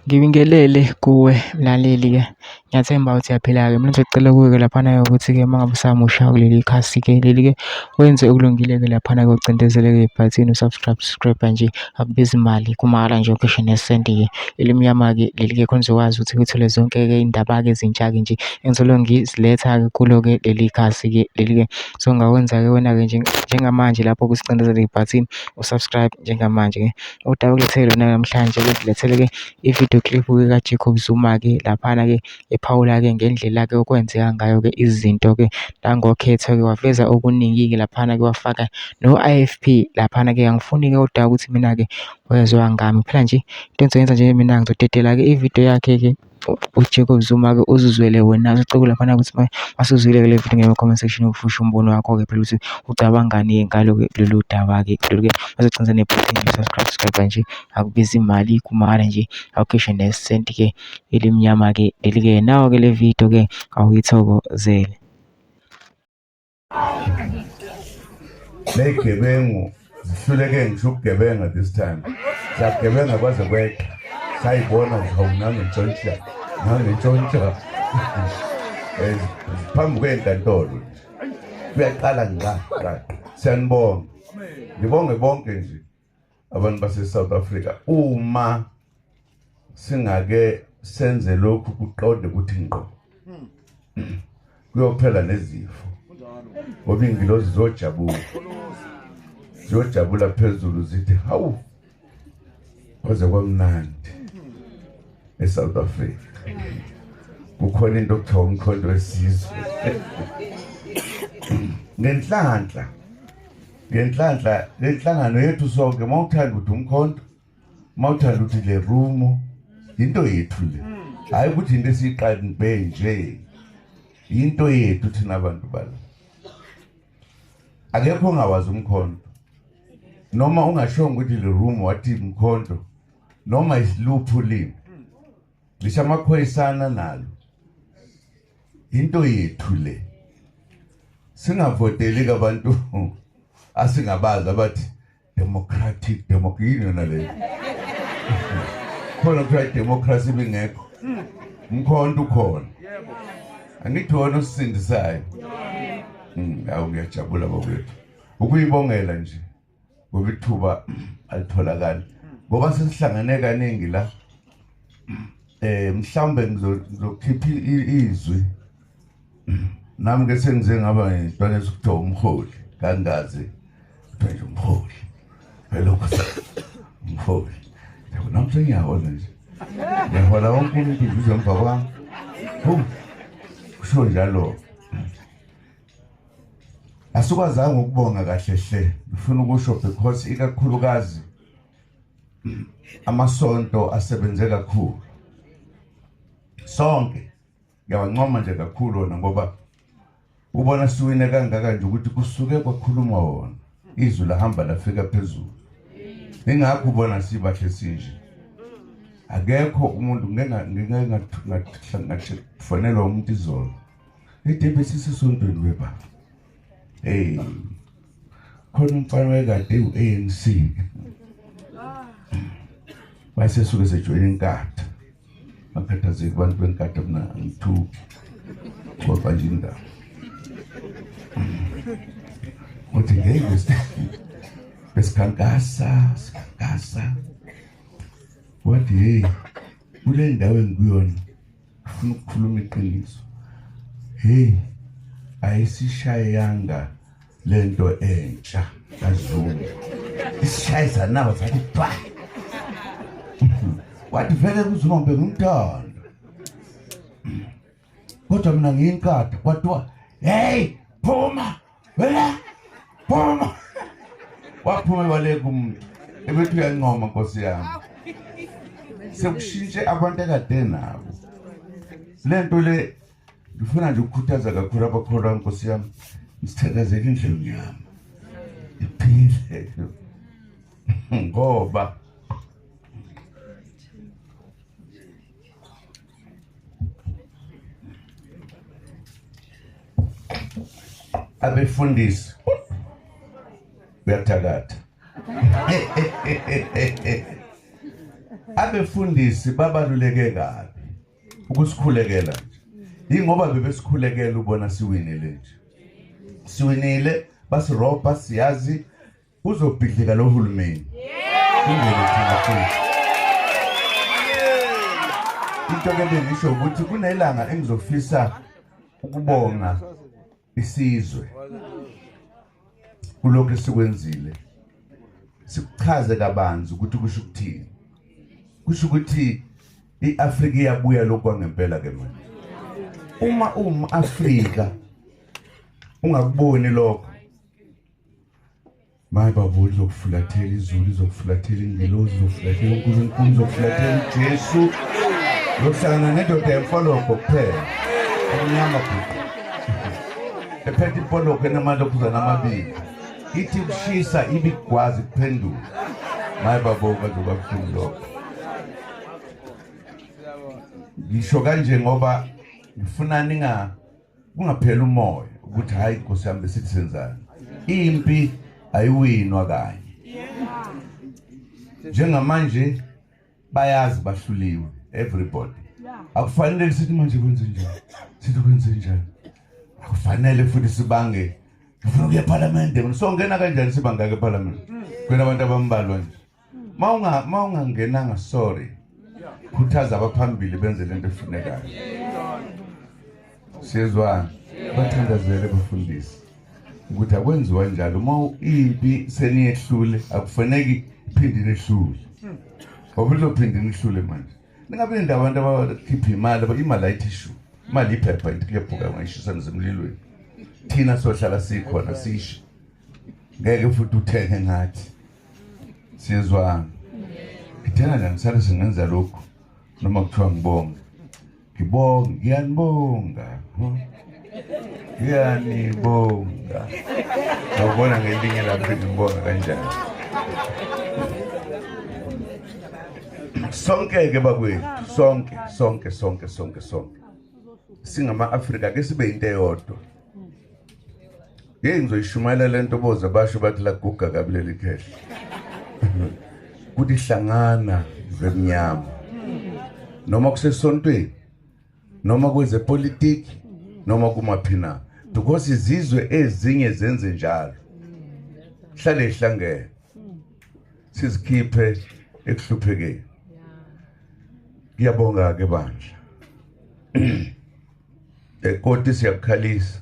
Ngibingelele kuwe mlaleli-ke, ngiyathemba ukuthi uyaphila-ke. Mina ngizocela kuwe-ke laphana-ke ukuthi-ke uma ngabe usamusha kuleli khasi-ke leli-ke wenze okulungile-ke laphana-ke ucindezele-ke ibhathini u-subscribe, subscribe nje akubizi imali kumahhala nje ukhishwe nesenti-ke elimnyama-ke leli-ke khona uzokwazi ukuthi uthole zonke-ke iy'ndaba-ke ezintsha-ke nje engizoloku ngiziletha-ke kulo-ke leli khasi-ke leli-ke. So ungakwenza-ke wena-ke njengamanje lapho kusicindezele ibhathini u-subscribe njengamanje-ke. Udaba okulethele lona namhlanje kulethele-ke i-video clip-ke kaJacob Zuma-ke laphana-ke ephawula-ke ngendlela-ke okwenzeka ngayo-ke izinto-ke nangokhetho-ke waveza okuningi-ke laphana-ke wafaka no-I_F_P laphana-ke. Angifuni-ke udaba ukuthi mina-ke wezwa ngami phela nje into engizoyenza nje mina ngizodedela-ke ividiyo yakhe-ke uJacob Zuma-ke uzizwele wena. Sicela laphana ukuthi masuzwile-ke le video ngene comment section ufushe umbono wakho-ke phela ukuthi ucabangani-ke ngalo-ke lolu daba-ke lolu-ke. Masugcina nebhathini le-subscribe, subscribe nje akubizi imali kumahhala nje awukhishwe nesenti-ke elimnyama-ke leli-ke. Nawo-ke le video-ke awuyithokozele. Ley'gebengu zihluleke ngisho ukugebenga this time. Siyagebenga kwaze kweqa. Sayibona nje hawu nangentshontsha, nangentshontsha. Eh, phambi kwenkantolo nje. Kuyaqala ngqa ngqa. Siyanibonga. Ngibonge bonke nje abantu base-South Africa. Uma singake senze lokhu kuqonde ukuthi ngqo kuyophela nezifo ngoba iy'ngilozi ziyojabula ziyojabula phezulu zithi hawu kwaze kwamnandi eSouth Africa kukhona into okuthiwa umkhonto wesizwe ngenhlanhla ngenhlanhla lenhlangano yethu sonke mawuthanda ukuthi umkhonto mawuthanda ukuthi le rumo into yethu le hayi ukuthi into esiyiqambe nje into yethu thina abantu bala akekho ongawazi umkhonto noma ungashongo ukuthi le room wathi mkhonto noma isiluphi ulimi ngisho amaphoyisana nalo into yethu le singavoteli kabantu asingabazi abathi democratic democracy yini yona leyo khona kuthiwa idemocracy ibingekho mkhonto ukhona angithi wona osisindisayo awu ngiyajabula bakwethu ukuyibongela nje ngoba ithuba alitholakali ngoba sesihlangene kaningi la mhlawumbe ngizokhipha izwi nami ke sengize ngaba ngintwana esukuthiwa umholi kangazi kuthiwa nje umholi elokhu umholi yabo nami sengiyahola nje ngiyahola wonke umuntu nje uze emva kwami kusho njalo asikwazanga ukubonga kahle hle ngifuna ukusho because ikakhulukazi amasonto asebenze kakhulu sonke ngiyawancoma nje kakhulu wona ngoba ubona siwine kangaka nje ukuthi kusuke kwakhuluma wona izwi lahamba lafika phezulu ingakho ubona sibahle sinje akekho umuntu ngeke ngafonelwa umuntu izolo idebe sisesontweni webaba hey khona umfana wayekade u-ANC wayesesuke sejoyina inkatha Bakhathazeki abantu benkatha mina angithuki xoxa nje indaba uthi ngeke besikhankasa sikhankasa wathi hey kule ndawo engikuyona ngifuna ukukhuluma iqiniso hey ayisishayanga lento entsha kaZulu isishayisa nawo sathi ba wathi vele kuZuma bengimthanda kodwa mina ngiyinkatha kwathiwa hey phuma wena phuma waphuma ebaleka umuntu ebethi uyancoma nkosi yami sekushintshe abantu akade nabo lento le ngifuna nje ukukhuthaza kakhulu abakholwa nkosi yami ngisithandazele indlu emnyama iphile ngoba abefundisi uyathakatha. Abefundisi babaluleke kabi ukusikhulekela nje. Ingoba bebesikhulekela ubona siwinile nje. Siwinile basirobha siyazi uzobhidlika lo hulumeni. Kungene thina futhi. Into ke bengisho ukuthi kunelanga engizofisa ukubonga isizwe kulokhu esikwenzile sikuchaze kabanzi ukuthi kusho ukuthini. Kusho ukuthi iAfrika iyabuya lokhu kwangempela ke manje. Uma uwumAfrika ungakuboni lokho, maye baba, izokufulathela izulu, izokufulathela ingelozi, izokufulathela uNkulunkulu, izokufulathela uJesu. Uyohlangana nendoda yemfologo kuphela, emnyama bhuqu, ephethe imfologo enamalokhuzana amabili, ithi kushisa ibigwazi kuphendula. Maye baba, kazoba buhlungu lokho. Ngisho kanje ngoba ngifuna ninga kungaphela umoya ukuthi hayi Nkosi yami besithi senzani. Impi ayiwinwa kanye. Njengamanje bayazi bahluliwe everybody. Akufanele sithi manje kwenze njani, sithi kwenze njani. Akufanele futhi sibange ngifuna ukuya eParliament. Songena kanjani sibangaka eParliament? Kwena abantu abambalwa nje. Mawungangenanga sorry. Khuthaza abaphambili benze lento efunekayo. Siyezwana, bathandazele bafundisi ukuthi akwenziwa njalo. Uma impi seniyehlule akufaneki iphinde inehlule, ngoba izophinde inihlule manje. Ningabe indawo abantu abakhipha imali, imali ayithishu, imali iphepha ithi kuyephuka ungayishisa ngisemlilweni. Thina sohlala sikhona sisho, ngeke futhi uthenge ngathi. Siyezwana. Ngithena nje ngisale singenza lokhu noma kuthiwa ngibonge. Ngibonge, ngiyanibonga. Ngiyanibonga. Ngiyabona ngelinye lapho ngibonga kanjani. Sonke ke bakwethu, sonke, sonke, sonke, sonke, sonke. Singama-Afrika ke sibe into eyodwa. Ngeke ngizoyishumayela lento boze basho bathi laguga kabi leli khehla. Kuthi hlangana zemnyama. Noma kusesontweni, noma kwezepolitiki, noma kumaphina. Because izizwe ezinye zenze njalo. Hlale ihlangene. Sizikhiphe ekuhluphekeni. Ngiyabonga ke bandla. Ekoti siyakukhalisa.